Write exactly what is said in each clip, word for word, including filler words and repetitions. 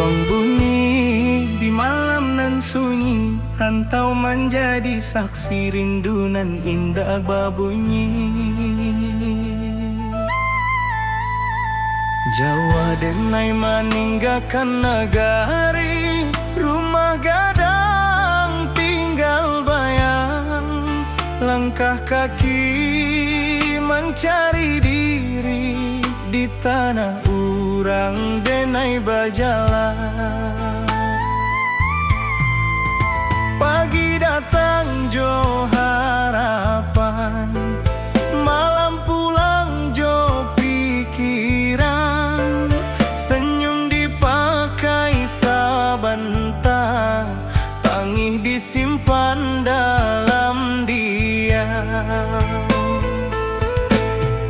Bunyi di malam nan sunyi, rantau manjadi saksi rindu nan indak babunyi. Jauah denai maninggakan nagari, rumah gadang tinggal bayang, langkah kaki mancari diri. Di tanah urang denai bajalan. Pagi datang jo harapan, malam pulang jo pikiran. Senyum dipakai sabanta, tangih disimpan dalam diam.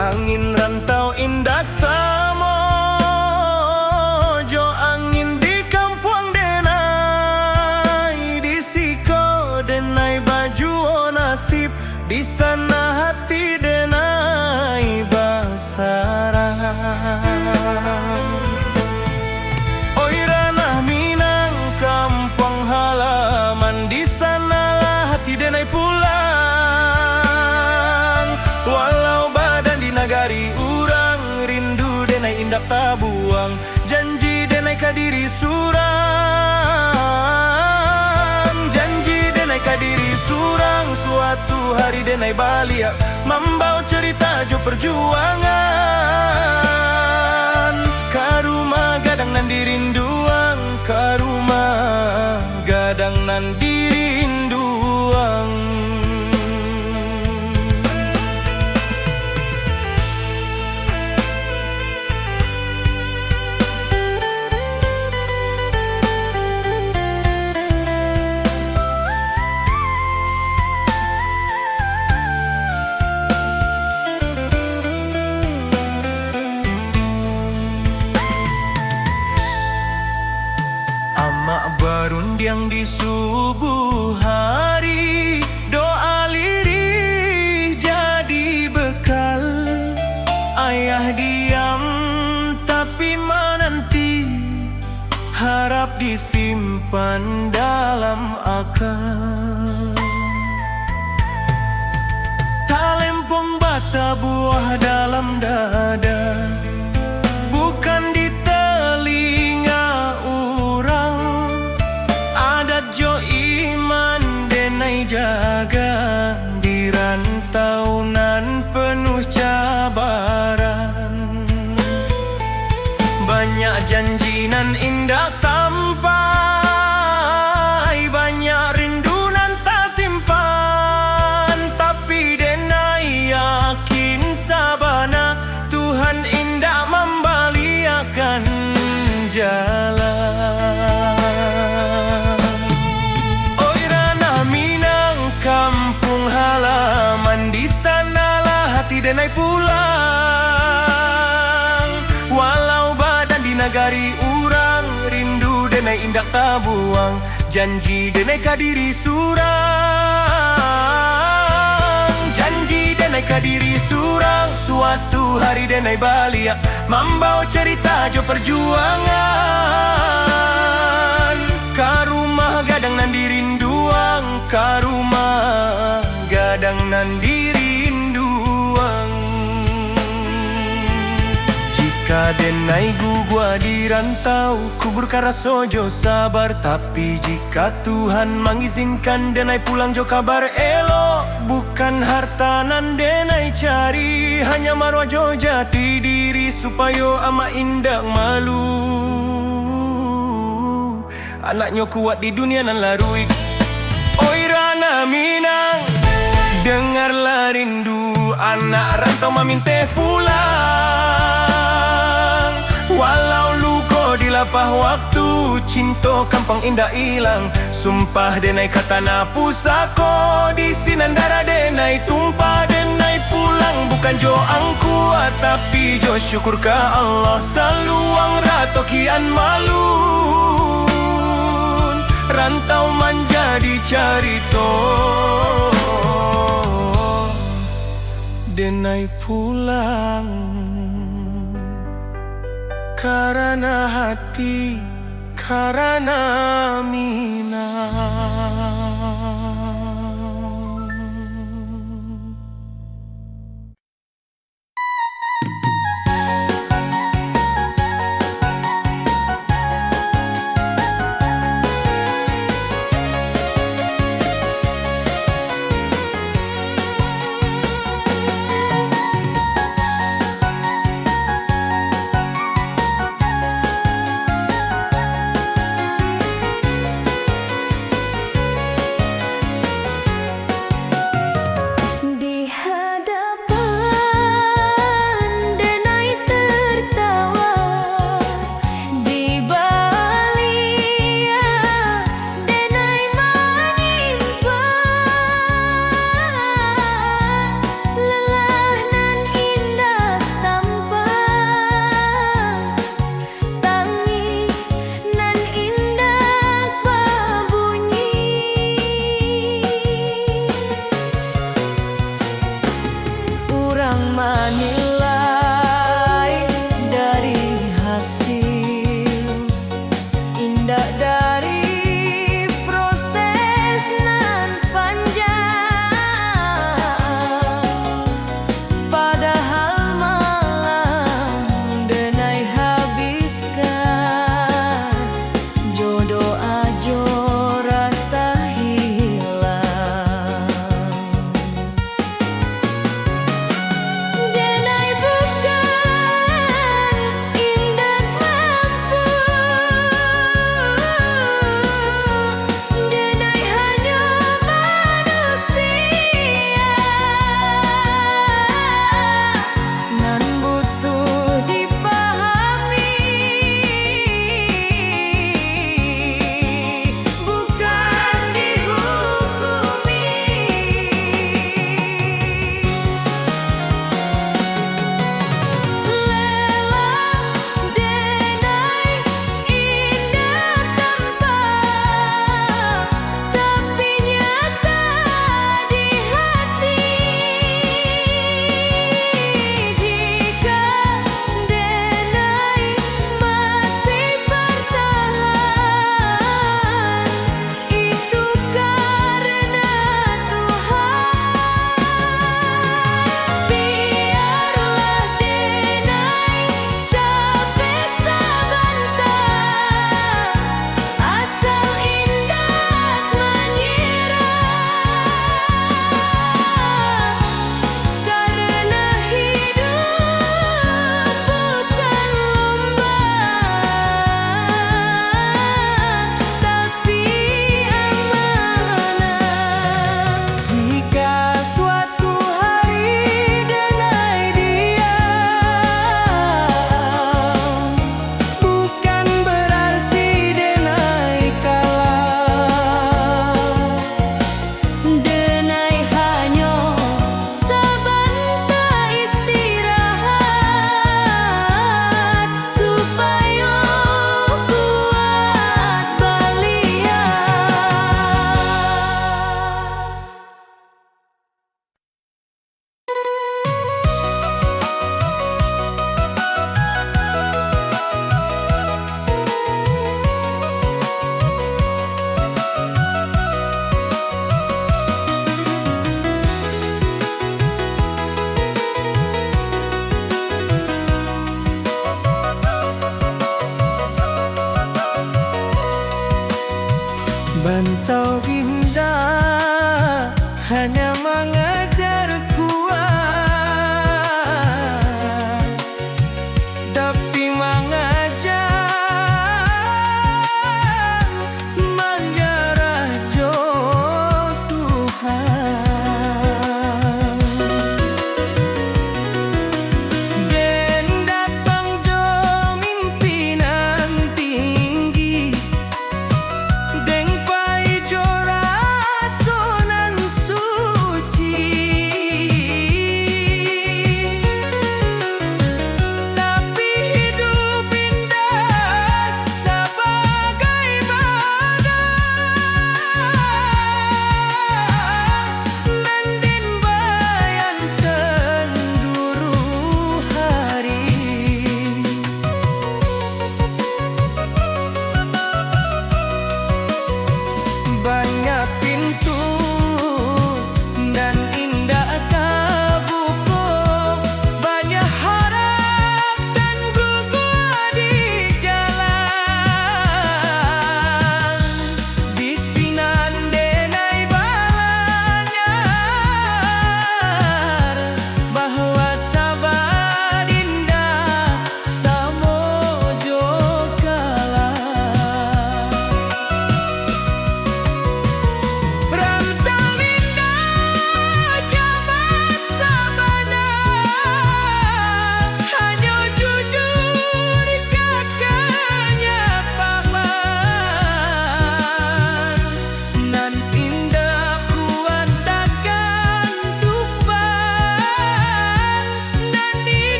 Angin rantau indak samo jo angin di kampuang denai. Di siko denai bajuo nasib, di sana hati denai basarang. Oi ranah Minang, kampuang halaman, di sanalah hati denai pulang. Walau badan di nagari urang, rindu denai indak tabuang. Janji denai ka diri surang, janji denai ka diri surang. Suatu hari denai baliak, mambao carita jo parjuangan. Ka rumah gadang nan dirinduan, ka rumah gadang nan dirinduan. Amak barundiang di subuh hari, doa lirih jadi bekal. Ayah diam tapi mananti, harap disimpan dalam aka. Talempong batabuah dalam dada, bukan di talinga urang. Adat jo iman denai jaga, di rantau nan penuh cabaran. Banyak janji nan indak sampai, banyak rindu nan tasimpan, tapi denai yakin sabana, Tuhan indak mambaliakan jalan. Oi ranah Minang, kampuang halaman, di sanalah hati denai pulang. Walau badan di nagari urang, rindu denai indak tabuang. Janji denai ka diri surang, janji denai ka diri surang. Suatu hari denai baliak, mambao carita jo parjuangan. Ka rumah gadang nan dirinduan, ka rumah gadang nan dirinduan. Jika denai guguah di rantau, kuburkan raso jo sabar. Tapi jika Tuhan mangizinkan denai pulang jo kabar elok, bukan harta nan denai cari, hanya maruah jo jati diri, supayo amak indak malu. Anaknyo kuat di dunia nan laruik. Oi ranah Minang, dengarlah rindu anak rantau maminteh pulang. Walau luko di lapah waktu, cinto kampuang indak ilang. Sumpah denai ka tanah pusako, di sinan darah denai tumpah. Denai pulang bukan jo angkuah, tapi jo syukur ka Allah. Saluang rato kian malun, rantau manjadi carito. Denai pulang karana hati, karano Minang. Di hadapan denai tertawa, di baliak denai manyimpang, lelah nan indak tampak, tangih nan indak babunyi. Urang manilai dari hasil, indak dari proses nan panjang. Padahal malam denai habiskan, jo doa jo rasa hilang. Denai bukan indak mampu, denai hanyo manusia nan butuh dipahami, bukan dihukumi. Lelah denai indak tampak, tapi nyata di hati. Jika denai masih bartahan, itu karena Tuhan. Biarlah denai capek sabanta, asal indak manyerah. Karena hidup bukan lomba, tapi amanah. Jika suatu hari denai diam, bukan berarti denai kalah. Denai hanyo sabanta istirahat, supayo kuat baliak. Bantau indak hanya mangajar kuat, tapi mangajar manjarah jo Tuhan. Den datang jo mimpi nan tinggi, den pai jo raso nan su-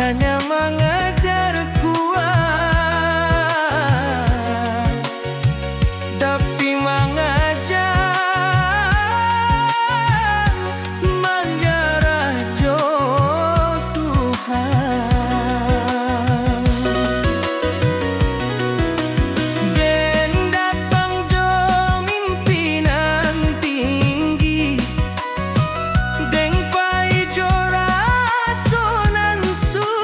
Hanya mangajar kuat, tapi mangajar manjarah jo Tuhan. Den datang jo mimpi nan tinggi, deng pai jo raso nan suci.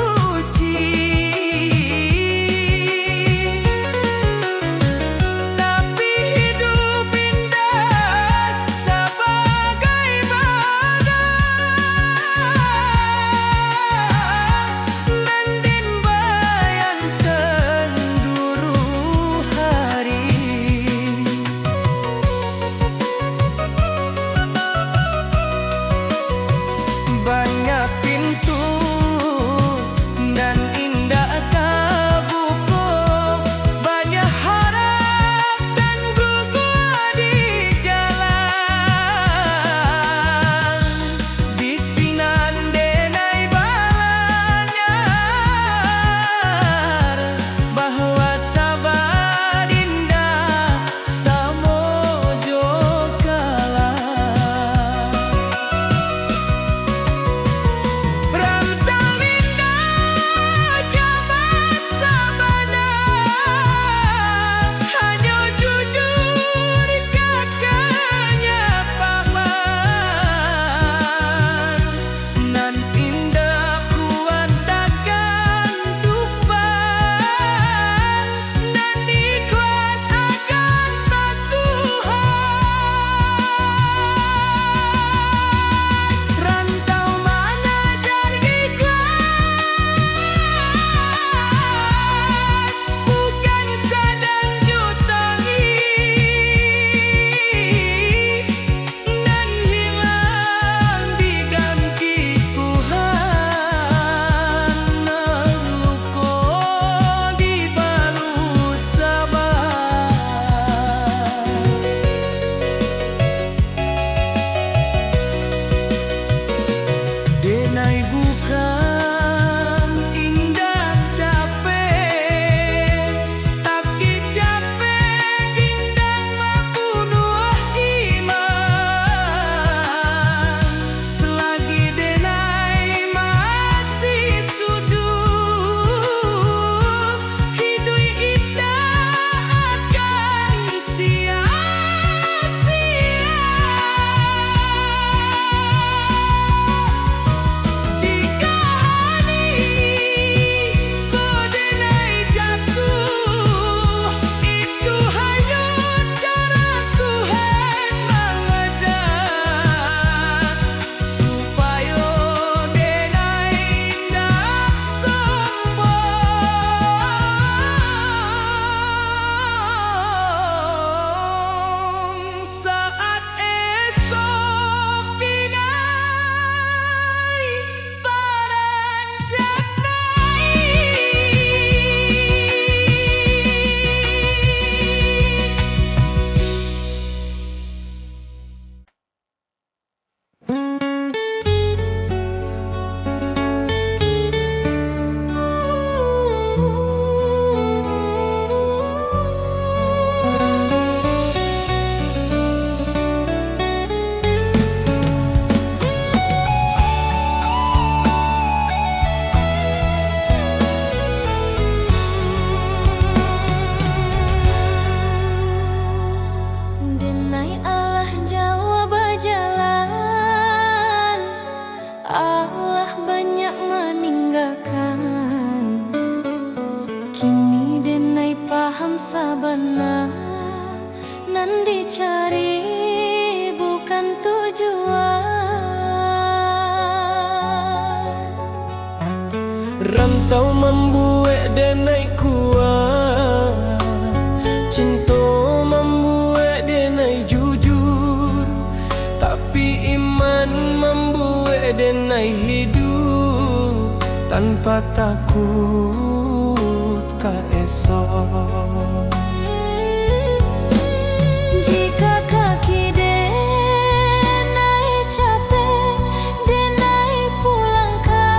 Tapi hidup indak sabagai badan nan den bayangkan dulu hari. Banyak pintu nan indak tabuko, banyak harap nan gugur di jalan. Di sinan denai balanyar, bahwa saba indak samo jo kalah. Rantau indak jaman sabana, hanyo jujur kakanya paman. Nan indak kuat dagang tumpang, nan ikhlas akan Tuhan. Rantau mangajar ikhlas, bukan sadang jutangi. Nan hilang diganti Tuhan, nan luko dibalut sabar. Denai bukan indak capek, tapi capek indak mambunuah iman. Selagi denai masih sudut, hiduik indak akan sia-sia. Jika hari ko denai jatuah, itu hanyo cara Tuhan mangajar, supayo denai indak sombong saat esok pinai baranjak naik. Denai alah jauah bajalan, alah banyak maninggakan. Kini denai paham sabana, nan dicari bukan tujuan. Rantau mambuek denai kuat, cinto mambuek denai jujur, tapi iman mambuek denai hidup tanpa takut ka esok. Jika kaki denai capek, denai pulang ka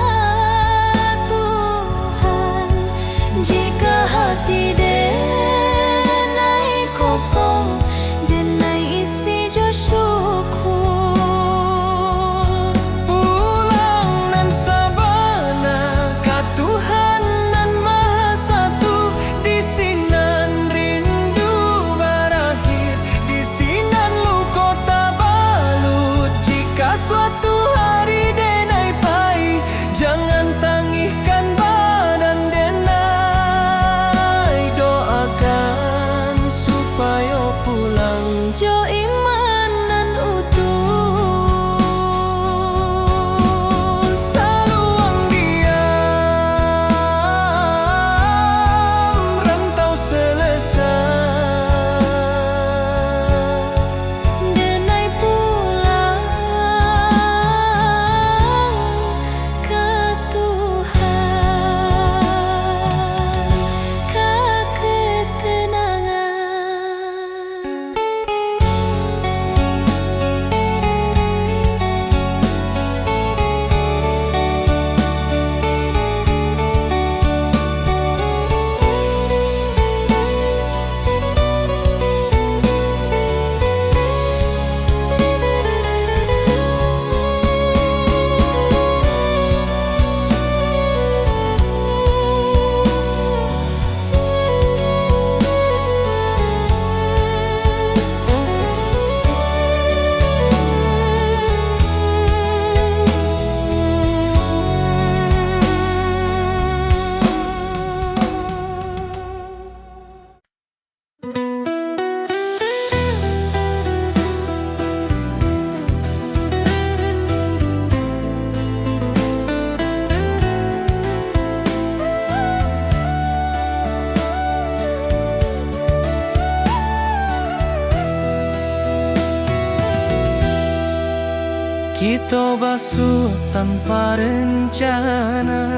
Cinto basuo tanpa rencana,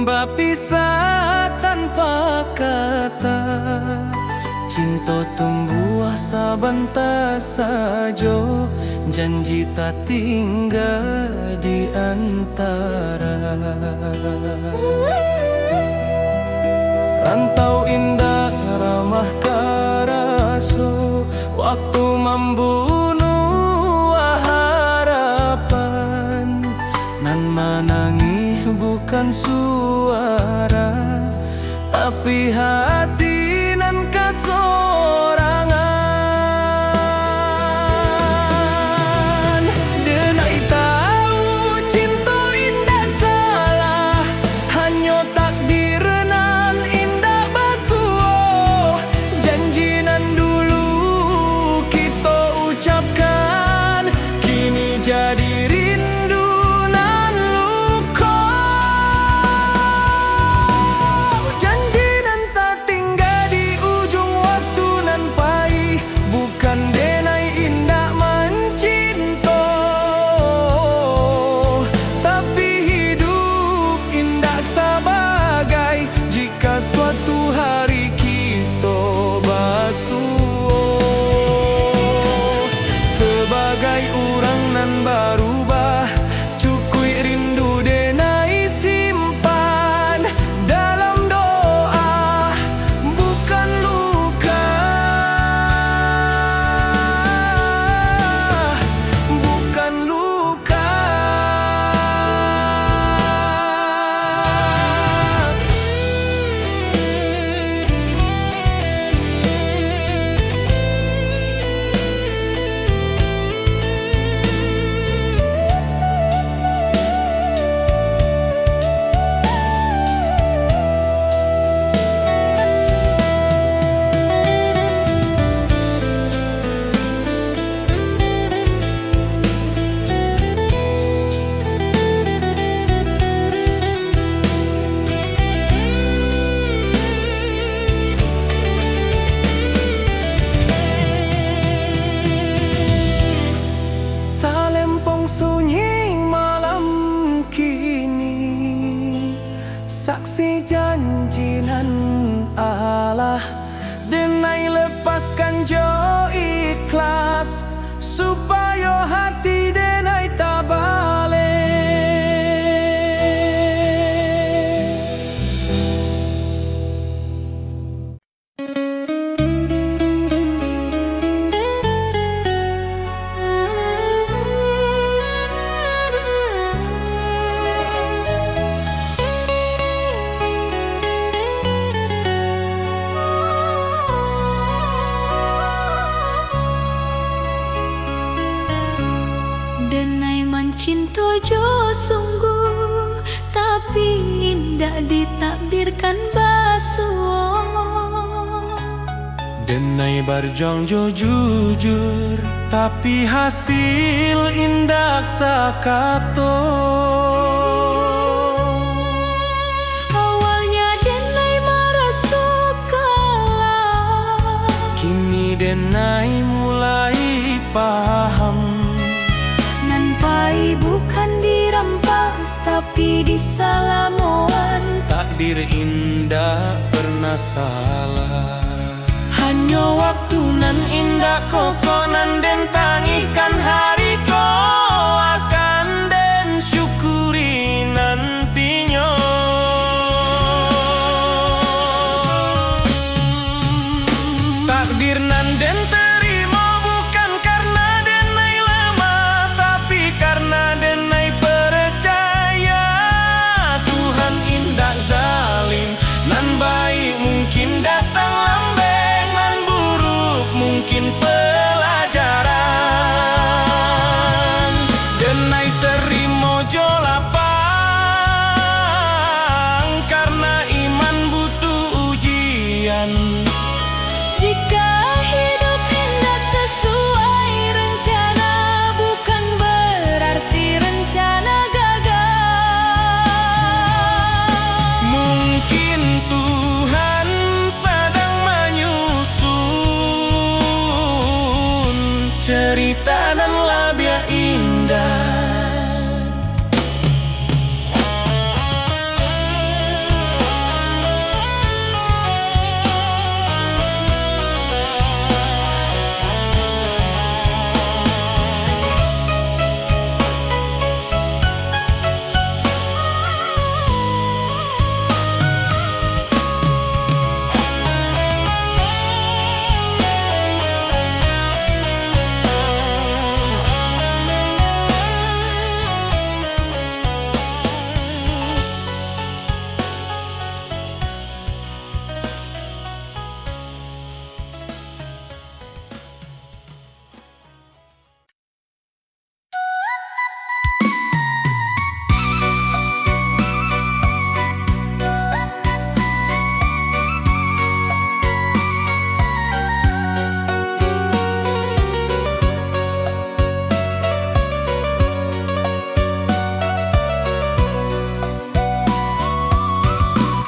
bapisah tanpa kata. Cinto tumbuah sabanta sajo, janji tatingga di antara. Rantau indak ramah taraso, waktu mambunuah harapan. Nan manangih bukan suara, tapi hati nan kasorangan. Denai tahu cinto indak salah, hanyo takdir nan indak basuo. Janji nan dulu kito ucapkan, kini jadi rindu nan luko. Janji nan tatingga di ujuang waktu nan pai, bukan denai indak mancinto, tapi hidup indak sabagai jika suatu hari kito basuo. Sabagai urang nan barubah, cukuik rindu denai simpan dalam doa, bukan luka, bukan luka. Talempong sunyi malam kini, saksi janji nan alah. Denai lepaskan jo ikhlas, supayo hati denai tabaleh. Denai mancinto jo sungguh, tapi indak ditakdirkan basuo. Denai barjuang jo jujur, tapi hasil indak sakato. Awalnya denai maraso kalah, kini denai mulai paham. Nan pai bukan dirampas, tapi disalamoan. Takdir indak pernah salah. Hanyo waktu nan indak kokoh nan den tangihkan hari ko akan den syukuri nantinyo. Takdir nan den tarimo bukan karena denai lamah, tapi karena denai percaya Tuhan indak zalim. Nan baik mungkin datang lambek, nan buruk mungkin pelajaran.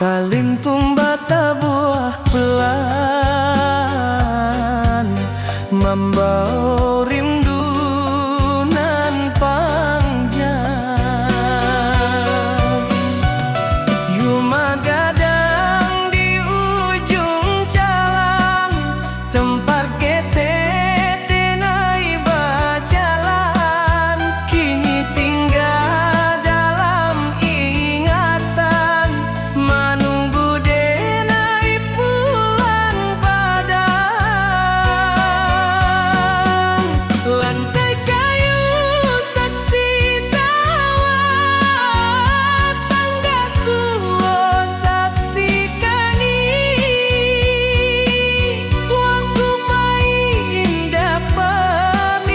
Kalintung batabuah pelan, mambawa rindu nan panjang. Rumah gadang di ujung jalan, tempat ketek denai bajalan, kini tinggal dalam ingatan, manunggu denai pulang padang. Lantai kayu saksi tawa, tangga tuo saksi kani. Waktu maindak pamit,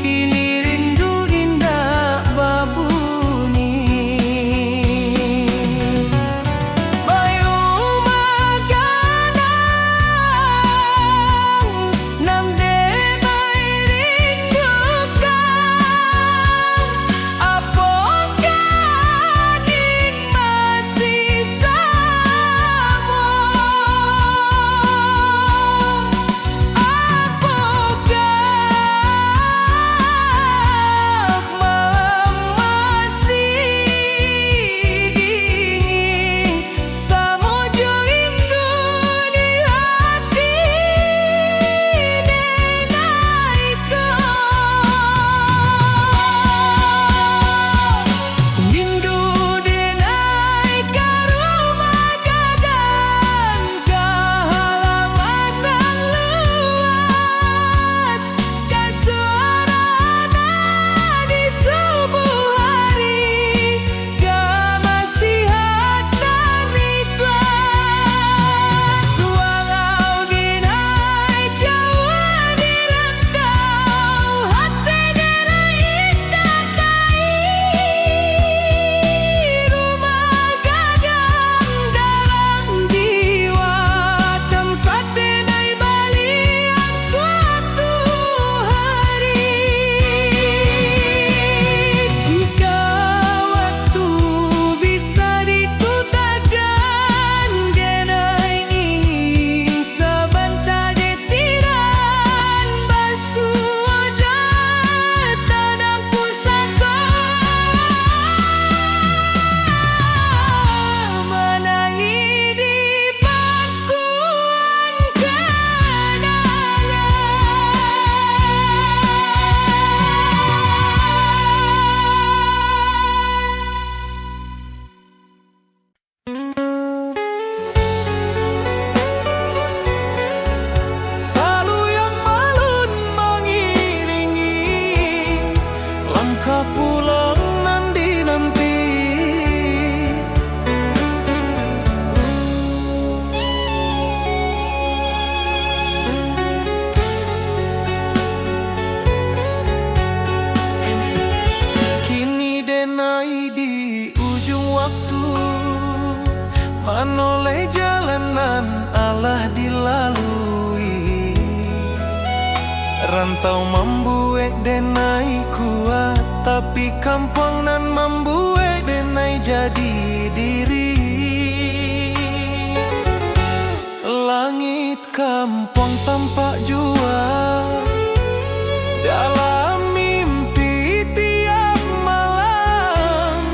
kini rindu indak babunyi. Bayu magadang, nan denai rindukan, apokoh ning masih samo? Apokoh malam masih dingin, samo jo rindu di hati denai ko. Rindu denai ka rumah gadang, ka halaman nan luas, ka suara anak di subuh hari, kamasihan nan ikhlas. Walau denai jauah di rantau, hati denai indak lain. Rumah gadang dalam jiwa, tempat denai baliak suatu hari. Jika waktu bisa diputakan, denai ingin sabanta dek sinan, basuo jo tanah pusako, manangih di pangkuan kanangan. Saluyang malun mangiringi langkah pulang nan dinanti. Kini denai di ujung waktu, manoleh jalan nan alah dilalui. Rantau mambuek denai kuat, tapi kampuang nan mambuek denai jadi diri. Langik kampuang tampak jua dalam mimpi tiap malam.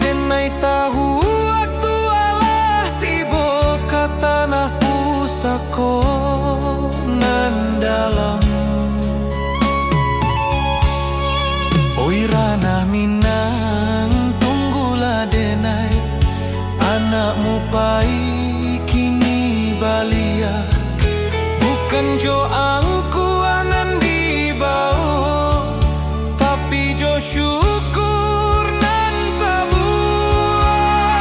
Denai tahu waktu alah tibo ka tanah pusako nan dalam. Oi ranah Minang, tunggulah denai. Anakmu pai kini baliak, bukan jo angku nan dibao, tapi jo syukur nan tabuak.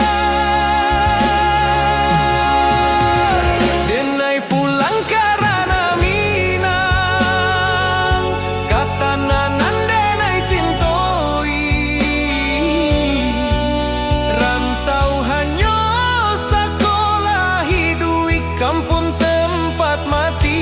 Denai pulang ka ranah Minang, ka tanah nan denai cintoi. Rantau hanyo sakolah iduik, kampuang tempat mati.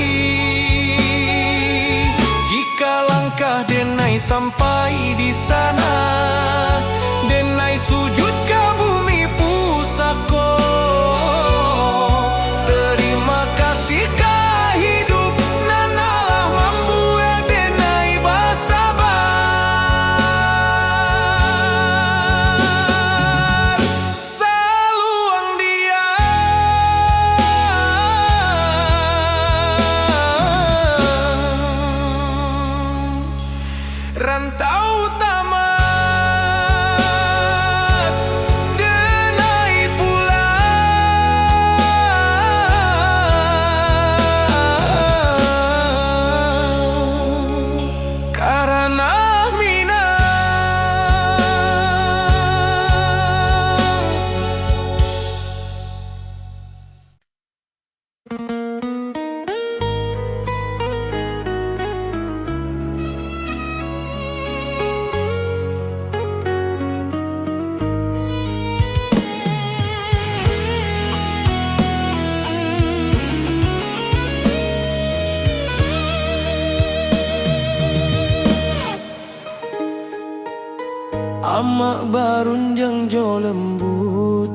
Amak barundiang jo lembut,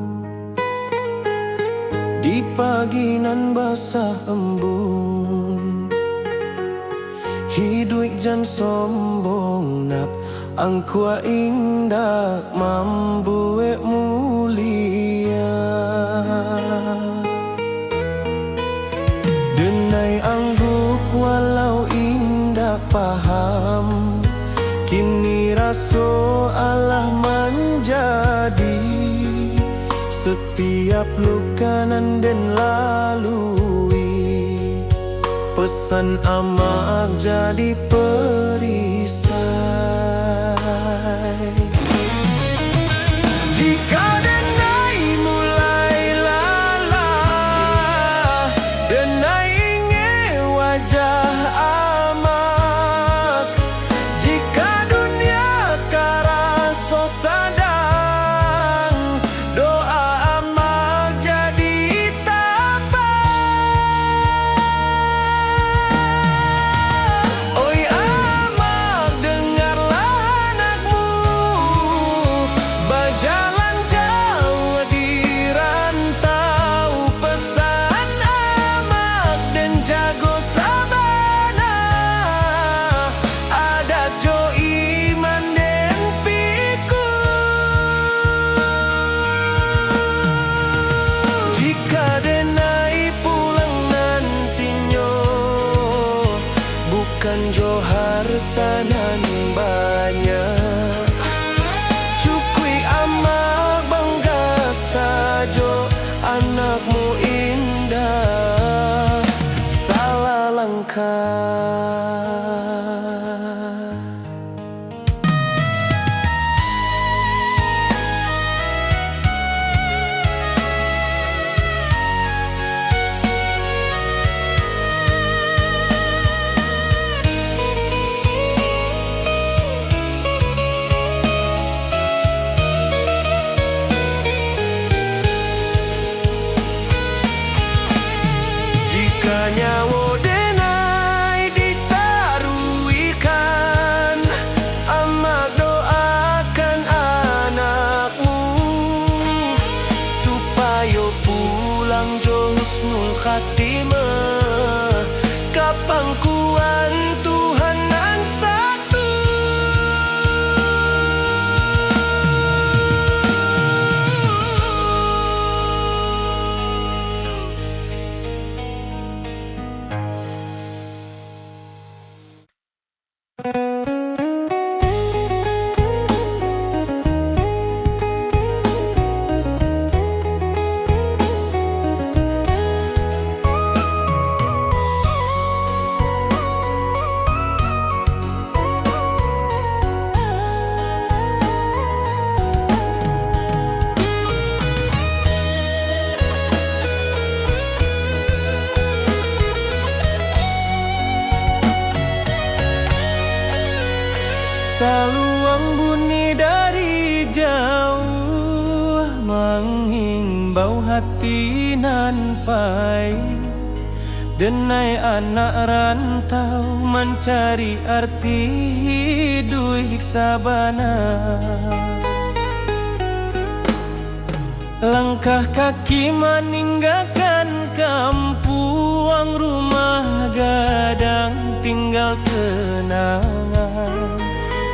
di pagi nan basah embun. Hiduik jan sombong nak, angkuah indak mambuek mulia. Denai angguk walau indak paham, kini raso alah manjadi. Satiap luka nan den lalui, pesan amak jadi perisai. Jika denai mulai lalah, denai ingek wajah amak. Jika dunia karaso sadang, doa amak jadi tapang. Oi amak, dengarlah anakmu, bajalan jauah di rantau. Pesan amak den jago sabana, adat jo iman den pikun. Jika denai pulang nantinyo, bukan jo harta nan banyak, cukuik amak bangga sajo, anakmu indak salah langkah. Jika nyawo denai ditaruihkan, amak doakan anakmu, supayo pulang jo husnul khatimah, ka pangkuan Tuhan nan satu. Saluang bunyi dari jauah, mangimbau hati nan pai. Denai anak rantau mancari arti hiduik sabana. Langkah kaki maninggakan kampuang, rumah gadang tinggal kenangan.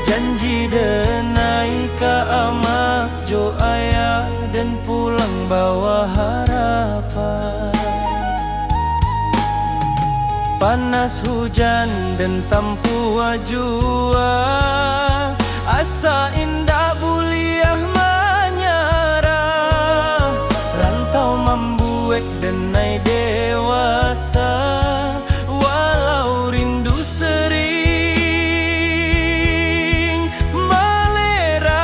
Janji denai ka amak jo ayah, den pulang bawa harapan. Panas hujan den tampuah jua, asa indak buliah manyarah. Rantau mambuek denai dewasa, walau rindu sering malerah.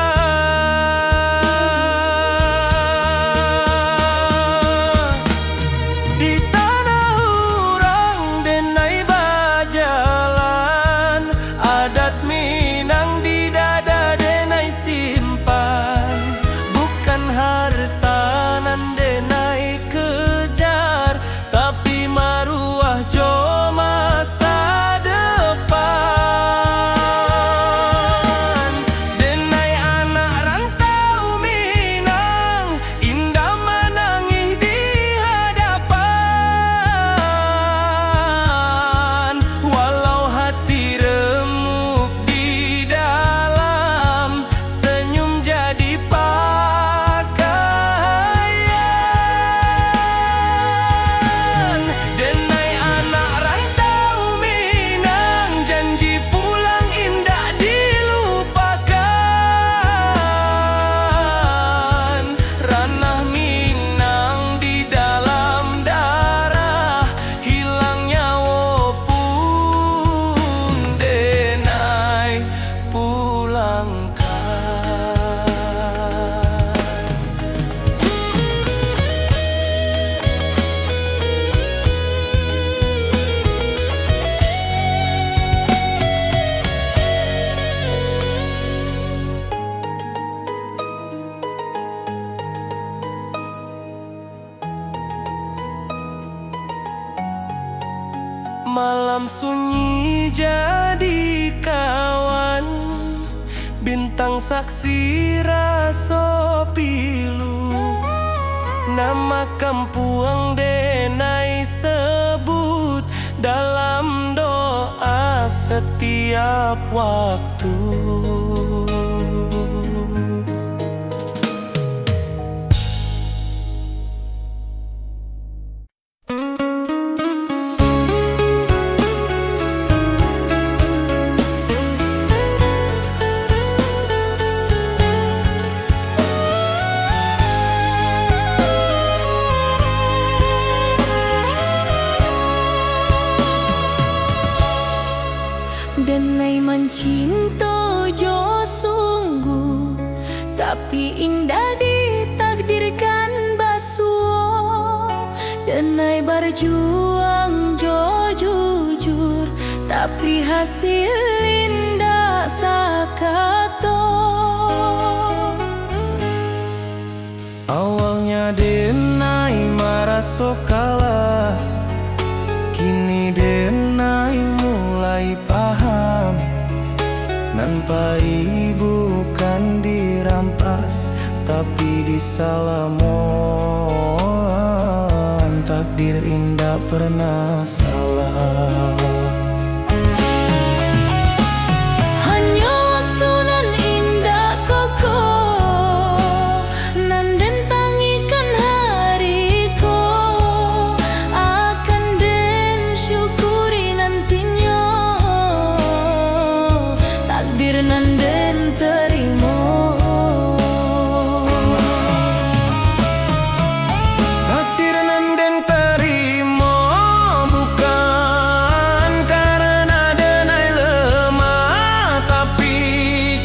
Di tanah urang denai bajalan, adat Minang di dada denai simpan. Bukan harta nan denai kejar, Malam sunyi jadi kawan, bintang saksi raso pilu. Nama kampuang denai sebut dalam doa setiap waktu. Denai mancinto jo sungguh, tapi indak ditakdirkan basuo. Denai barjuang jo jujur, tapi hasil indak sakato. Awalnya denai maraso kalah, kini denai mulai paham. Nan pai bukan dirampas, tapi disalamoan. Takdir indak pernah salah. Hanyo waktu nan indak kokoh, nan den tangikan hari ko, akan den syukuri nantinyo, takdir nan den tarimo. Takdir nan den tarimo bukan karena denai lemah, tapi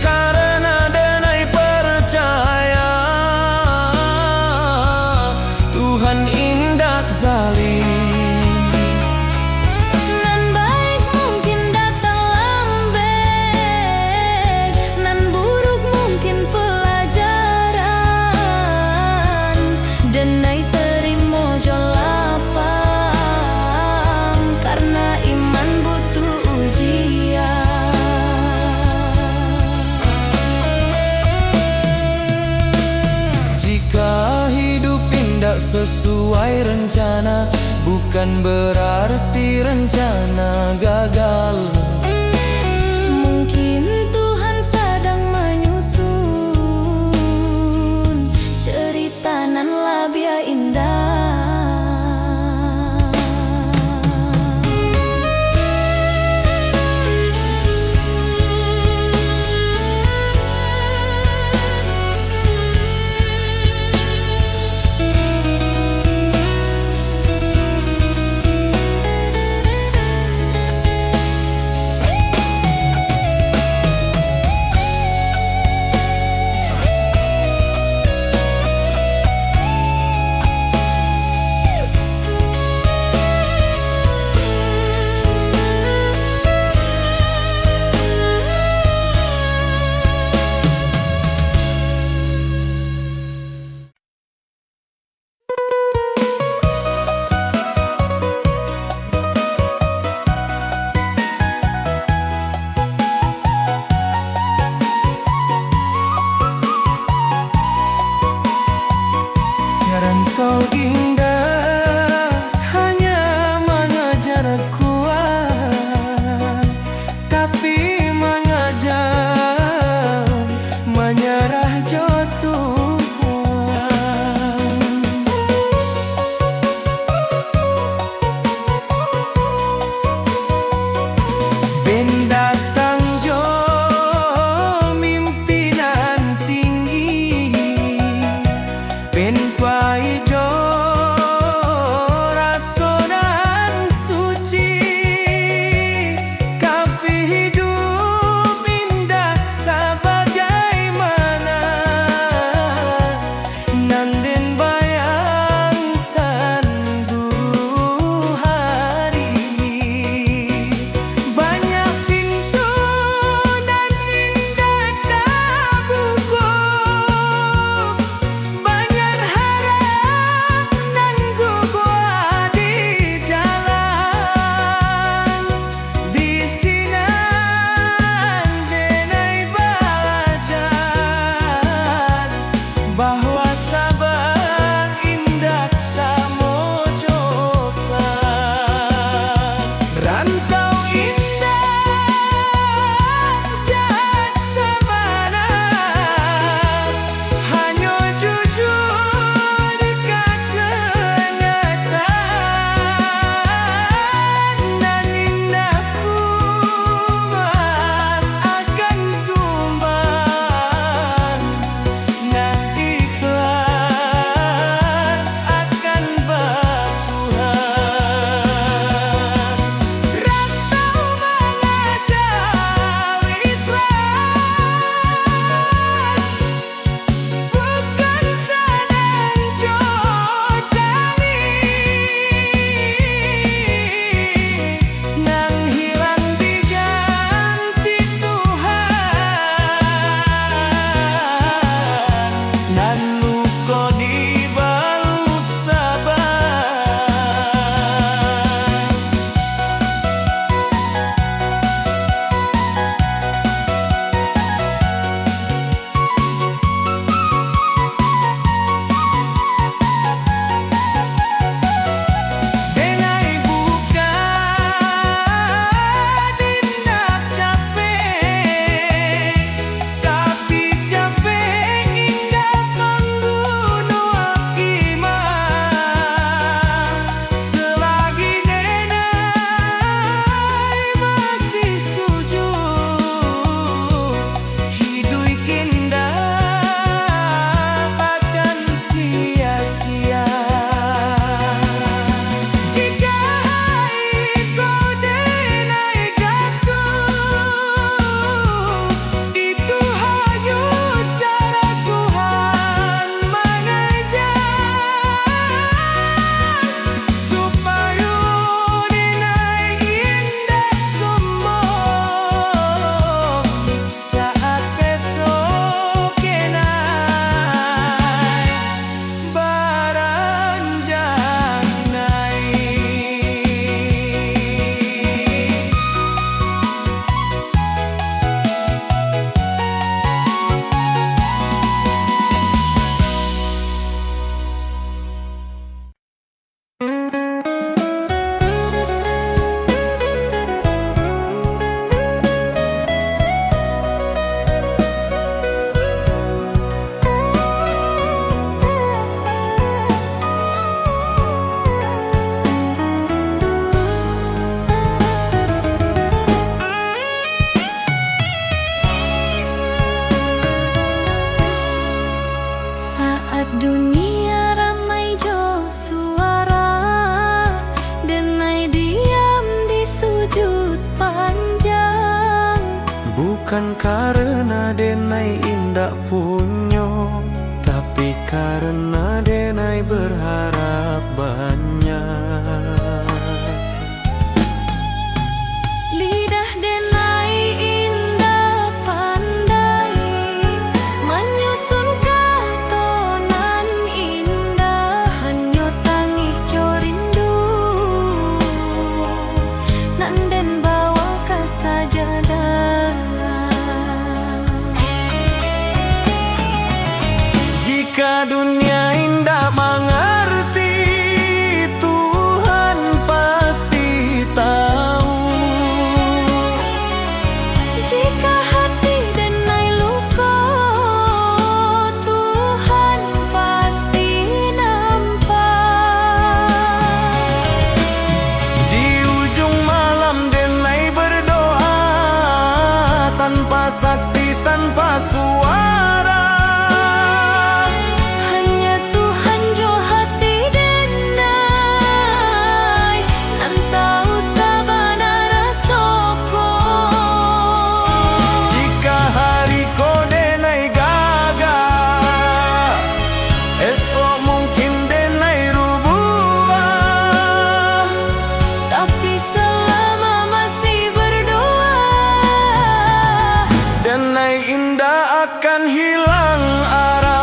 karena denai parcaya Tuhan indak zalim. Nan baik mungkin datang lambek, nan buruk mungkin pelajaran. Denai tarimo jo lapang, karena iman butuh ujian. Jika hidup indak sesuai rencana, bukan berarti rencana gagal. Mungkin Tuhan sadang manyusun cerita nan labiah indah. Ajaran kau indah, hanya mangajar kuat, tapi mangajar manyarah jo Tuhan. Pendatang jo mimpi nan tinggi, pen pai jo raso nan suci, tapi hidup indak sabagaimana nan den bayangkan dulu hari. Banyak pintu nan indak tabuka, banyak harapan Dunia ramai jo suara, denai diam di sujud panjang. Bukan karena denai indak punyo, tapi karena denai berharap banyak. Lidah denai indak pandai manyusun kato nan indah, hanyo tangih jo rindu nan den bawa ka sajadah. Jika dunia indak mangarti, Tuhan pasti tahu. Jika hati denai luko, Tuhan pasti nampak. Di ujung malam denai berdoa, tanpa saksi, tanpa suara. Hanya Tuhan jo hati denai, nan tahu sabana raso ko. Jika hari ko denai gagah, esok mungkin denai rubuah. Tapi selama masih berdoa, denai indak akan hilang arah.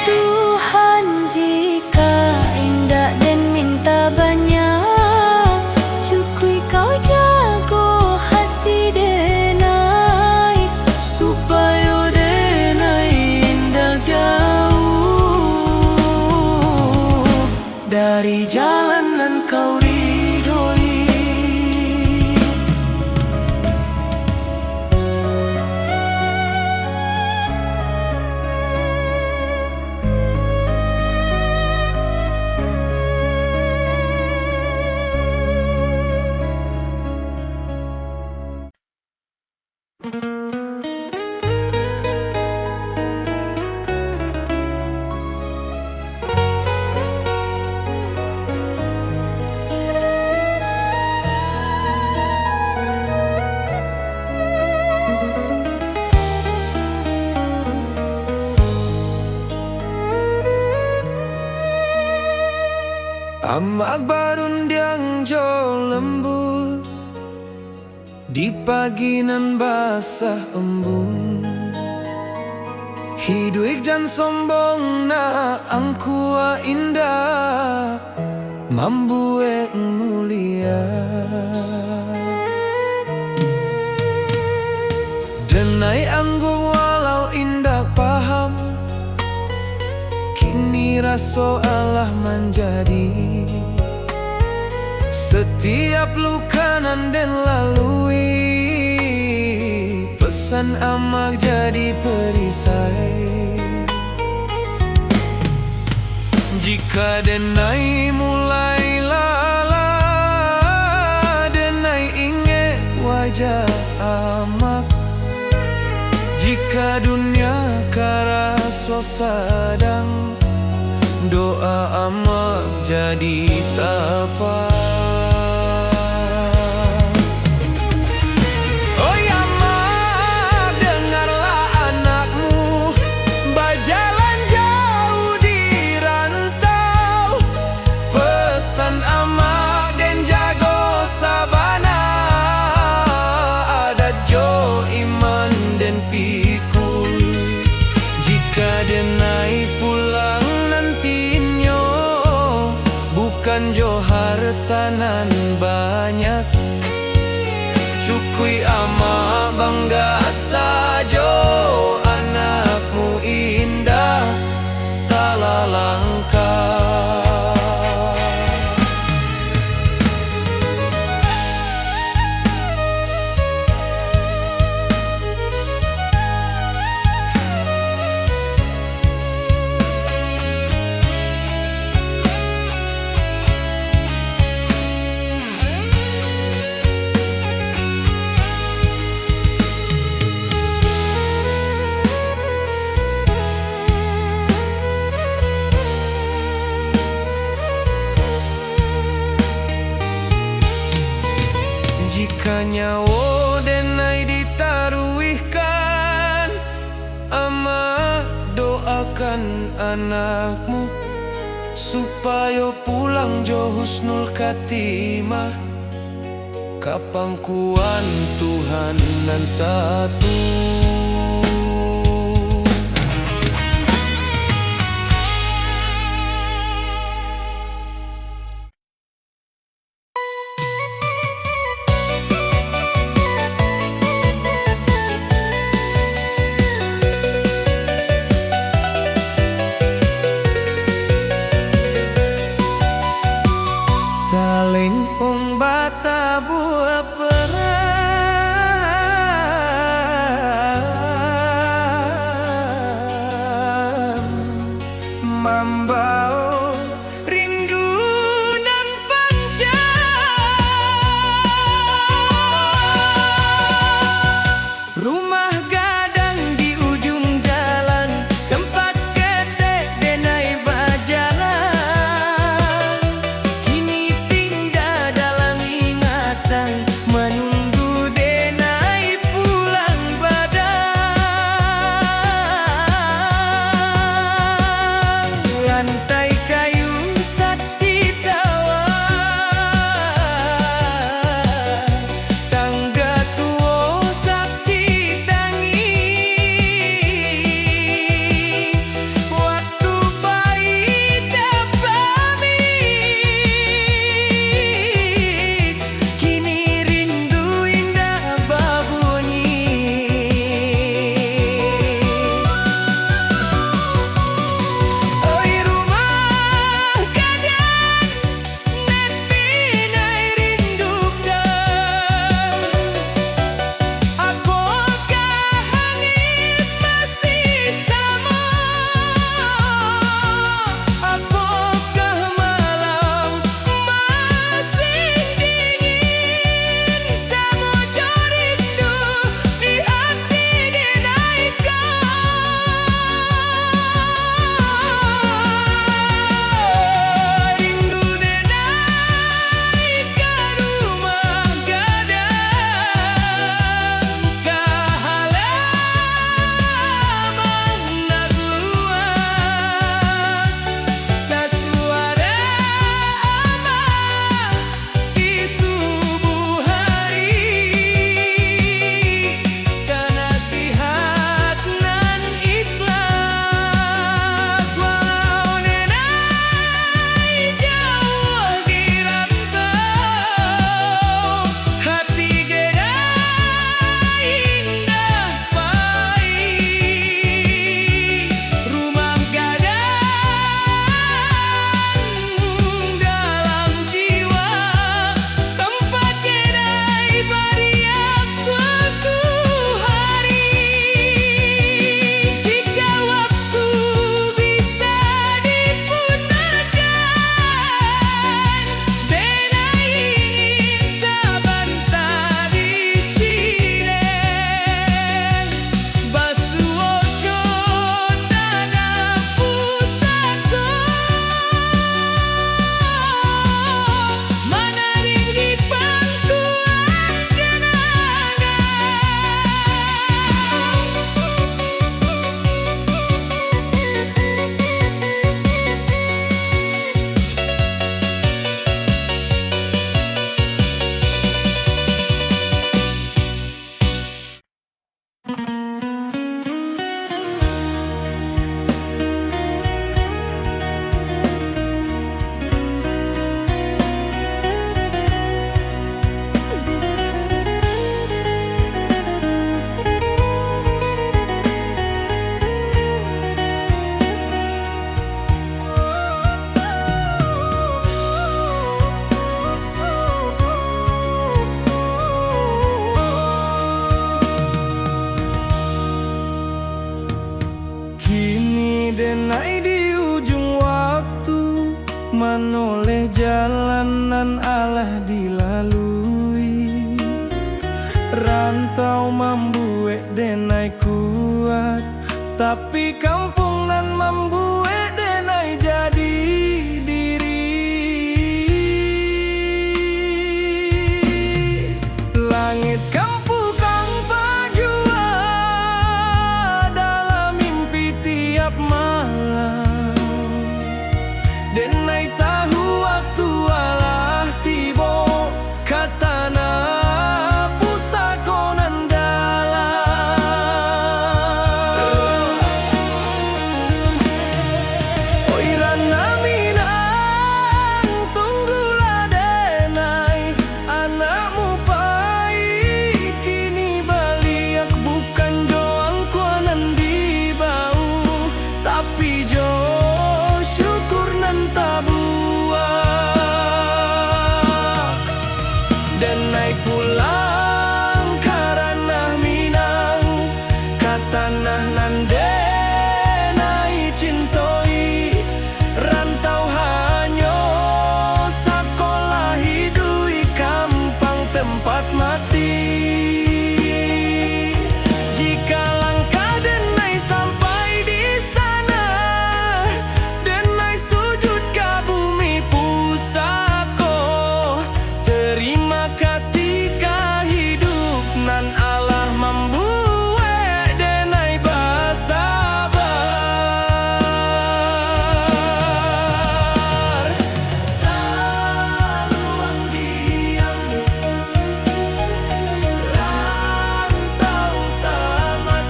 Tuhan, jika indak den minta banyak, cukuik Kau jago hati denai, supayo denai indak jauah dari jalan nan Kau ridhoi. Amak barundiang jo lembut, di pagi nan basah embun, hiduik jan sombong nak angkua indak mambuek mulia. Denai anggun walau indak paham, kini raso alah manjadi. Satiap luka nan den lalui, pesan amak jadi perisai. Jika denai mulai lalah, denai ingek wajah amak. Jika dunia karaso sadang, doa amak jadi tapa. Oi amak, dengarlah anakmu bajalan jauh di rantau. Pesan amak den jago sabana, adat jo iman den pikul. Jika denai pulang nantinyo, bukan jo harta nan banyak, cukuik amak bangga sajo anakmu indak salah langkah. Ka nyawo denai ditaruihkan, Amak, doakan anakmu, supayo pulang jo husnul khatimah, ka pangkuan Tuhan nan satu. Talempong batabuah perang, mambawo rindu nan panjang. Rumah gadang di ujung jalan, tempat ketek denai bajalan. Kini pindah dalam ingatan, manunggu denai pulang badan. Lantai kayu saksi tawa, tangga tuo saksi tangih. Waktu pai tapamit, kini rindu indak babunyi. Oi rumah gadang, nan pinai rindukan. Apokah angin masih samo? Apokah malam masih dingin? Samo jo rindu di ati denai ko. Rindu denai ka rumah gadang, ka halaman nan luas, ka suara amah di subuah hari, ka nasihat nan ikhlas. Walau denai jauah di rantau, hati denai indak pai. Rumah gadang dalam jiwa, tempat denai badiam suatu hari. Jika waktu bisa diputarkan, denai ingin sabanta di siko, basuo jo tanah pusako, manarik di pangkuan kenangan. Kini denai di ujung waktu, manoleh jalan nan alah dilalui. Rantau mambuek denai kuat, tapi kampuang nan mambuek denai jadi diri. Jika langkah denai sampai di sana, denai sujud ka bumi pusako. Terima kasih ka hidup nan alah mambuek denai basabar. Saluang diam, rantau tamat,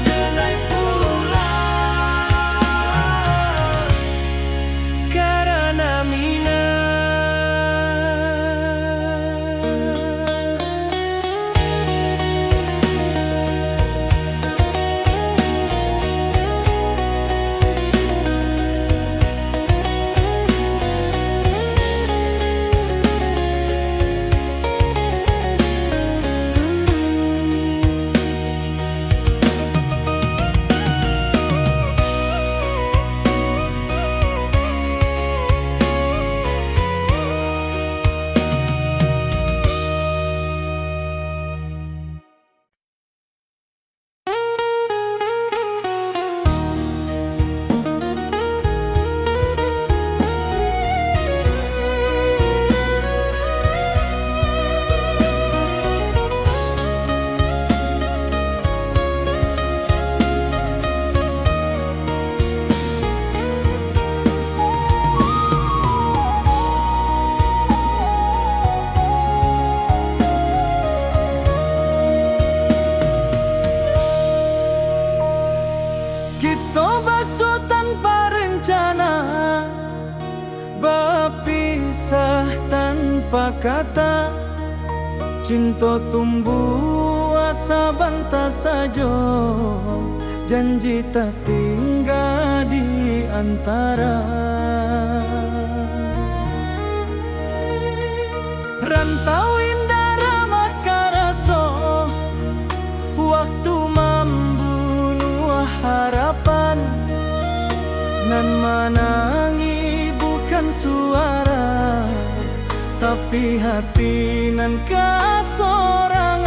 denai pulang karana Minang. Kito basuo tanpa rencana, bapisah tanpa kata. Cinto tumbuah sabanta sajo, janji tatingga di antara. Rantau indak ramah karaso, waktu mambunuah harapan. Nan manangih bukan suara, tapi hati nan kasorangan.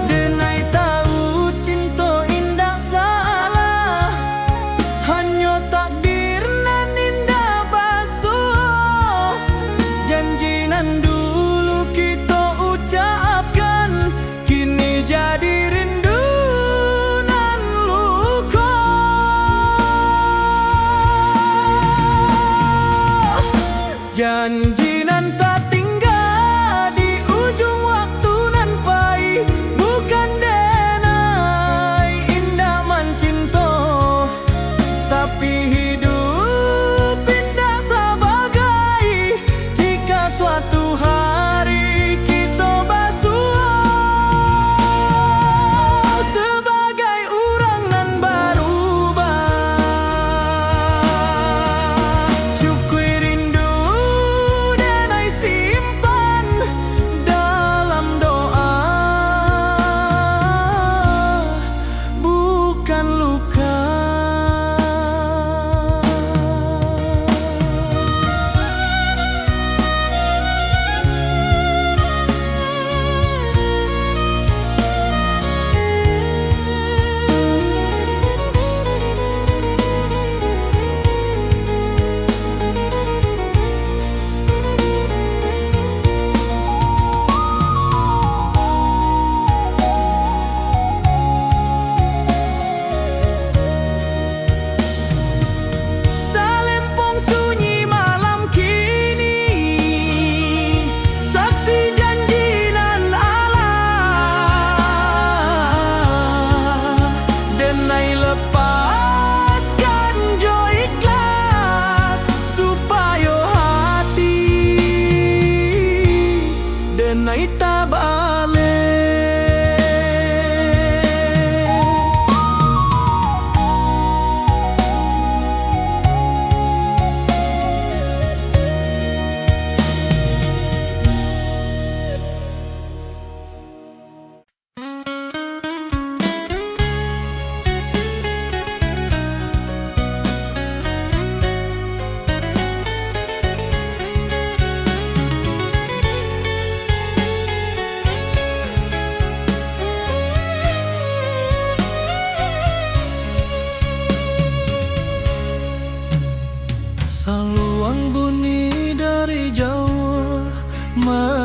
Denai tahu cinto indak salah, hanyo takdir nan indak basuo. Janji nan dulu kito ucapkan, kini jadi rindu nan luko. Janji nan tatingga di ujuang waktu nan pai, bukan denai indak mancinto, tapi hidup indak sabagai. Jika suatu hari kito basuo sabagai urang nan barubah, syukui rindu denai si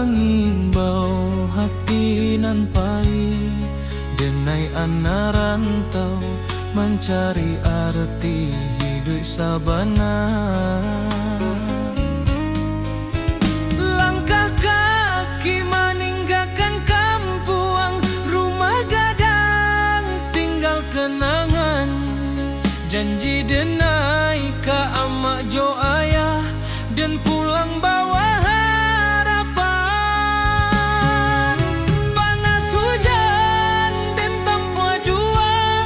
Mangimbau hati nan payi, denai anak rantau mancari arti hiduik sabana. Langkah kaki maninggakan kampuang, rumah gadang tinggal kenangan. Janji denai ka amak jo ayah, den pulang bawa harapan. Panas hujan den tampuah jua,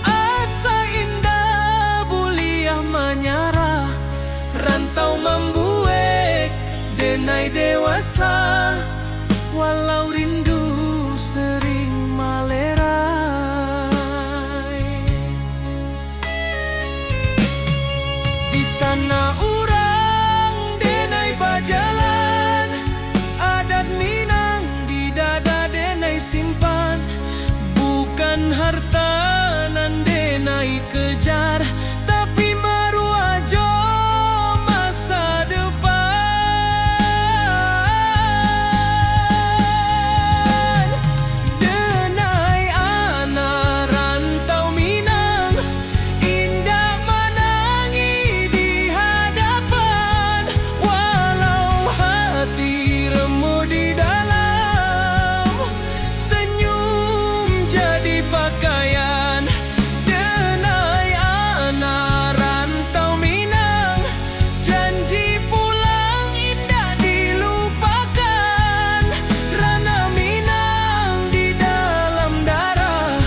asa indak buliah manyarah. Rantau mambuek denai dewasa, walau rindu sering malerai. Di tanah urang denai bajalan, adat Minang di dada denai simpan. Bukan harta nan denai kejar, tapi maruah jo masa depan. Denai anak rantau Minang, indak manangih di hadapan, walau hati remuk di dalam, senyum jadi pakaian. Denai anak rantau Minang, janji pulang indak dilupakan. Ranah Minang di dalam darah,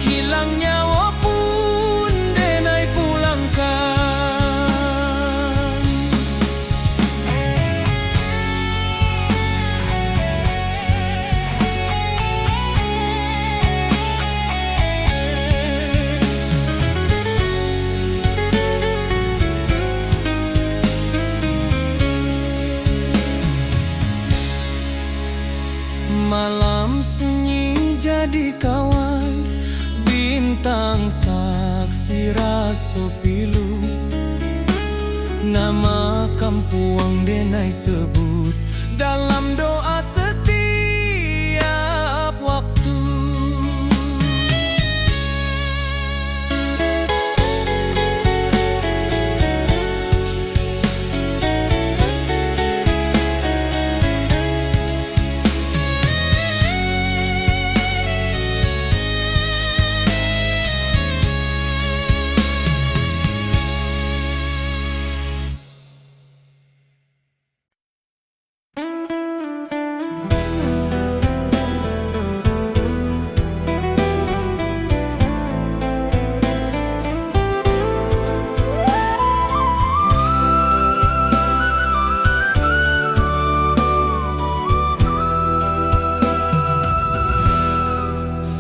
hilang nyawo pun denai pulangkan. Malam sunyi jadi kawan, bintang saksi raso pilu. Nama kampuang denai sebut dalam doa setiap waktu.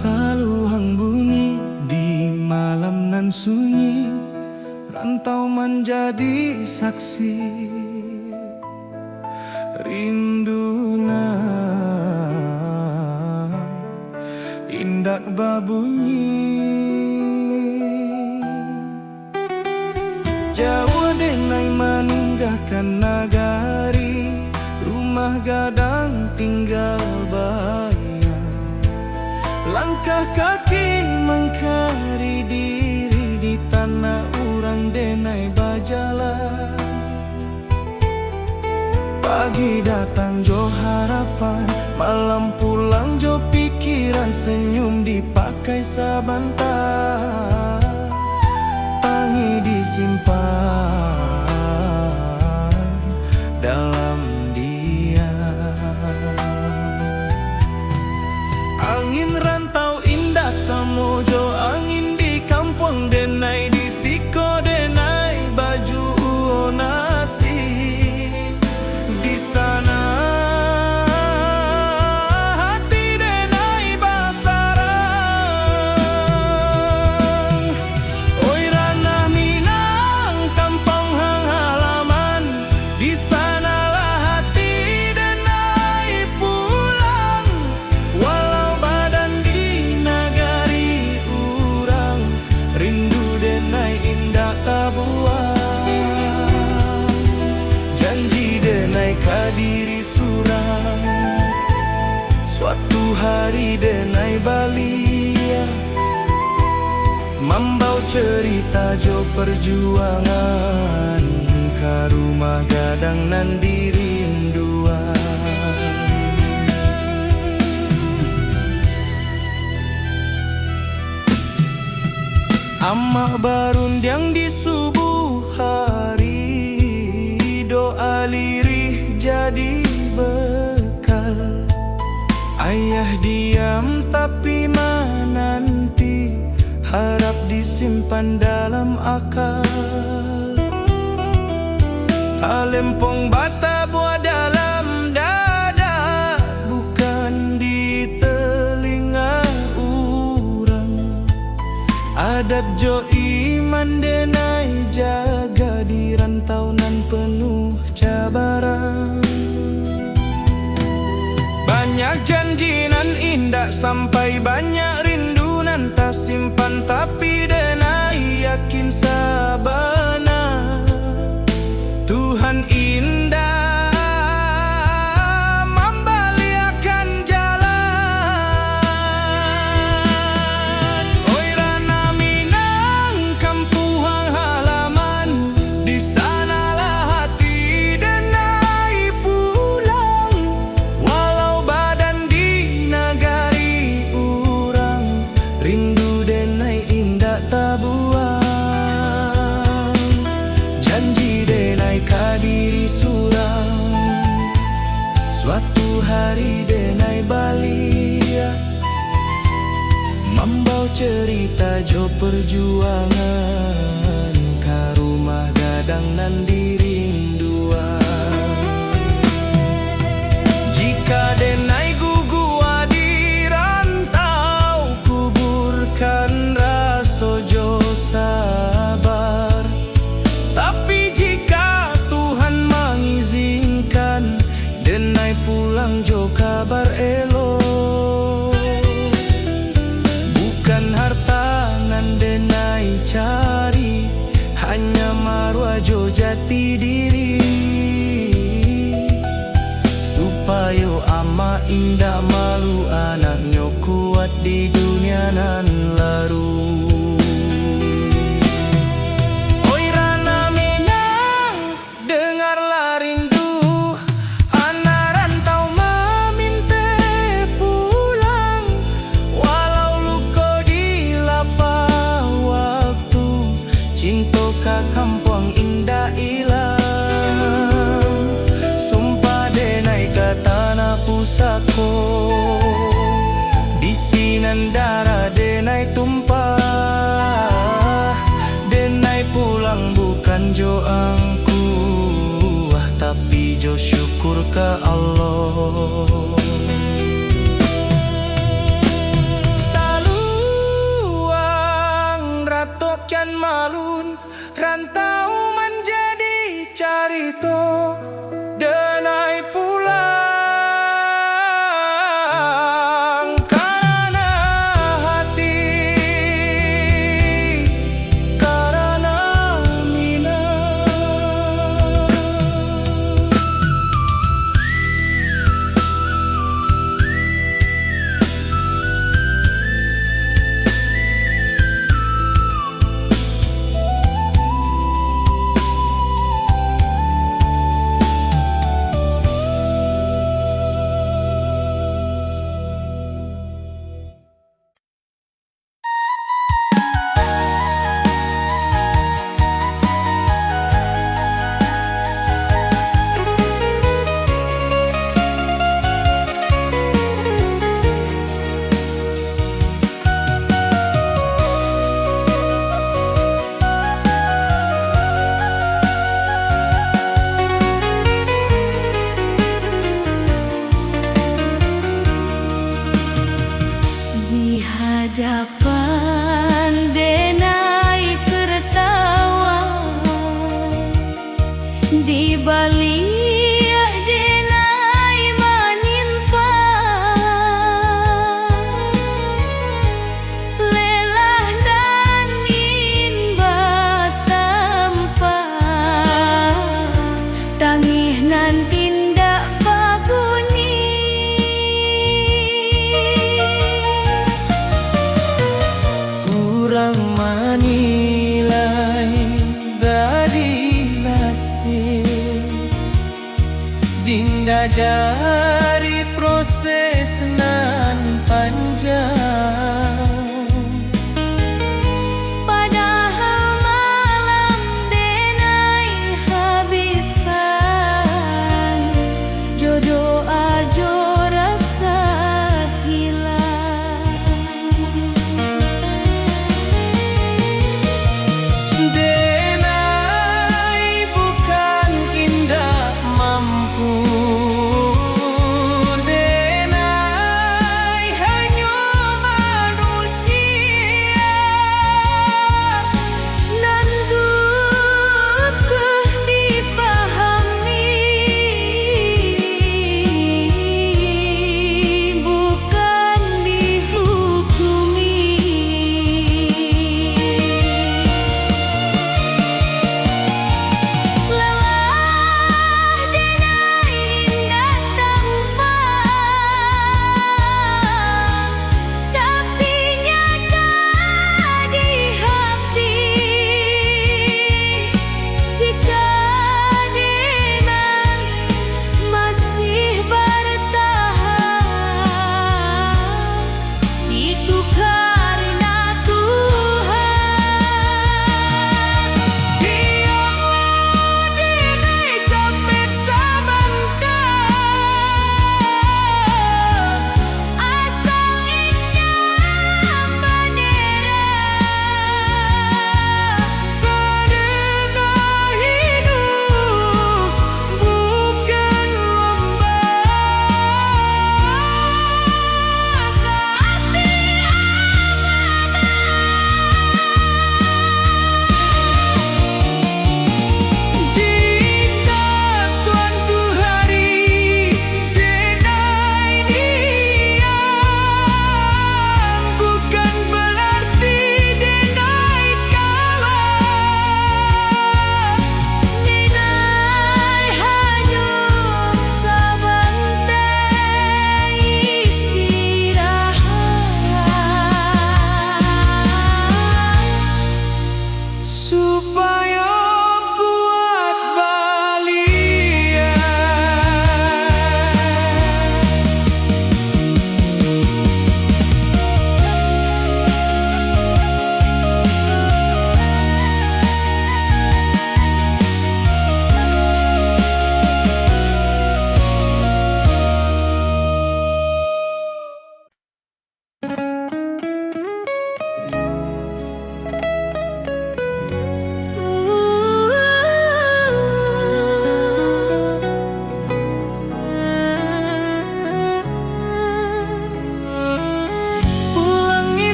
Saluhang bunyi di malam nan sunyi, rantau manjadi saksi. Rindu nan indak babunyi. Jauah denai maninggakan nagari, rumah gadang tinggal bayang. Langkah kaki mangkari diri, di tanah urang denai bajalan. Pagi datang jo harapan, malam pulang jo pikiran, senyum dipakai sabanta, tangih disimpan dalam diam. Angin rantau indak samo jo angin di kampuang denai, di siko denai bajuo nasib. Di sana hati denai basarang. Oi ranah Minang, kampuang Hari denai baliak, mambao cerita jo perjuangan ka rumah gadang nan dirinduan. Amak barundiang di subuh hari, doa lirih jadi bekal. Ayah diam tapi mananti, harap disimpan dalam akal. Talempong batabuah dalam dada, bukan di telinga urang. Adat jo iman denai jaga di rantau nan penuh cabaran. Banyak janji nan indak sampai, banyak rindu nan tasimpan, tapi denai yakin sabana Tuhan indak mambaliakan jalan. Oi Rana Minang, kampuang halaman, di sanalah hati denai pulang. Walau badan di nagari urang, rindu denai indak tabuang. Janji denai ka diri surang, suatu hari denai baliak, mambao cerita jo perjuangan ka rumah gadang nan dirinduan. Jika denai guguah di rantau, kuburkan raso jo sabar. Tapi jika Tuhan mangizinkan, denai pulang jo kabar elok. Bukan harta nan denai cari, hanya maruah jo jati diri, supayo amak indak malu, anaknyo kuat di dunia nan laruih. Oi Rana Minang, dengarlah rindu anak rantau mamintak pulang. Walau luko dilapah waktu, cinto ka kampuang indak ilang. Sumpah denai ka tanah pusako, di sinan darah denai tumpah. Denai pulang bukan jo angkuah, tapi jo syukur ka Allah. Saluang ratokan malun, rantau manjadi carito. Denai pulang karana hati, karana Minang. Indak dari proses nan panjang. Padahal malam denai habiskan, jo doa jo rasa hilang. Denai bukan indak mampu, denai hanyo manusia.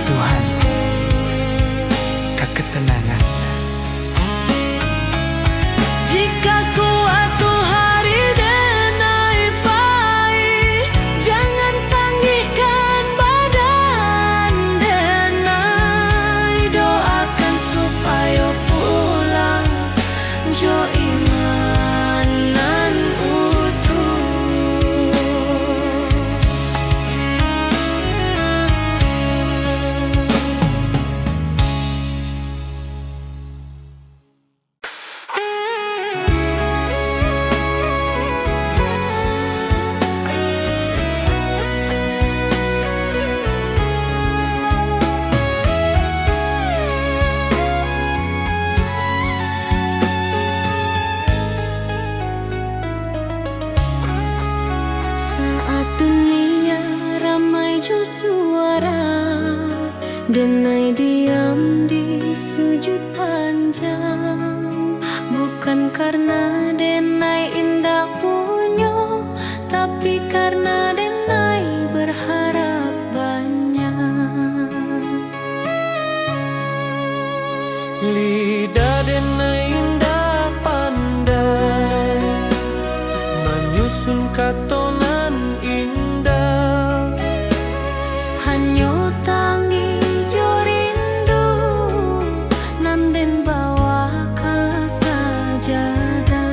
Tuhan, ka ketenangan. Jika suatu hari denai pai, jangan tangihkan badan denai, doakan supayo pulang jo iman nan utuh. Saat dunia ramai jo suara, denai diam di sujud panjang. Bukan karena denai indak punyo, tapi karena denai berharap banyak. Lidah denai indak pandai manyusun kato nan indah. Hanyo tangih jo rindu nan den bawa ka sajadah.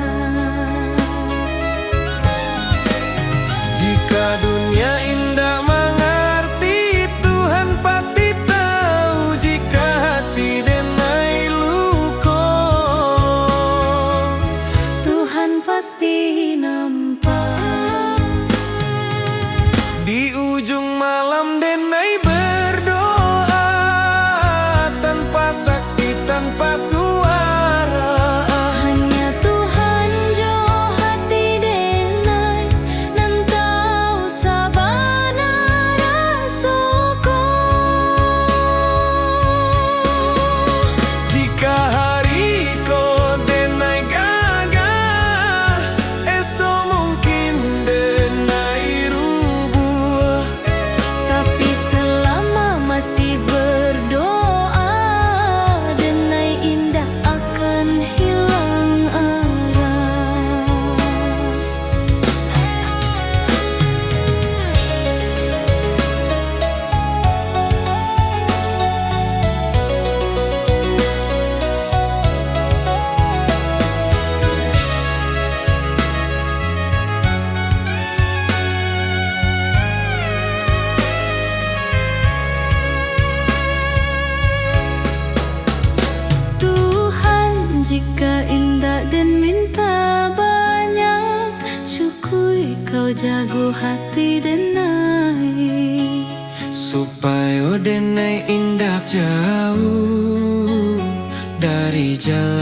Jika dunia indak mangarti, Tuhan pasti tahu. Jika hati denai luko, Tuhan pasti nampak. Di ujung malam denai berdoa, tanpa saksi, tanpa suara. Hanya Tuhan jo hati denai nan tahu sabana raso ko. Jika hari ko denai gagah, esok mungkin denai rubuah. Tapi selama masih berdoa, denai indak akan hilang arah. Tuhan, jika indak den minta banyak, cukuik Kau jago hati denai, supayo denai indak jauah dari jalan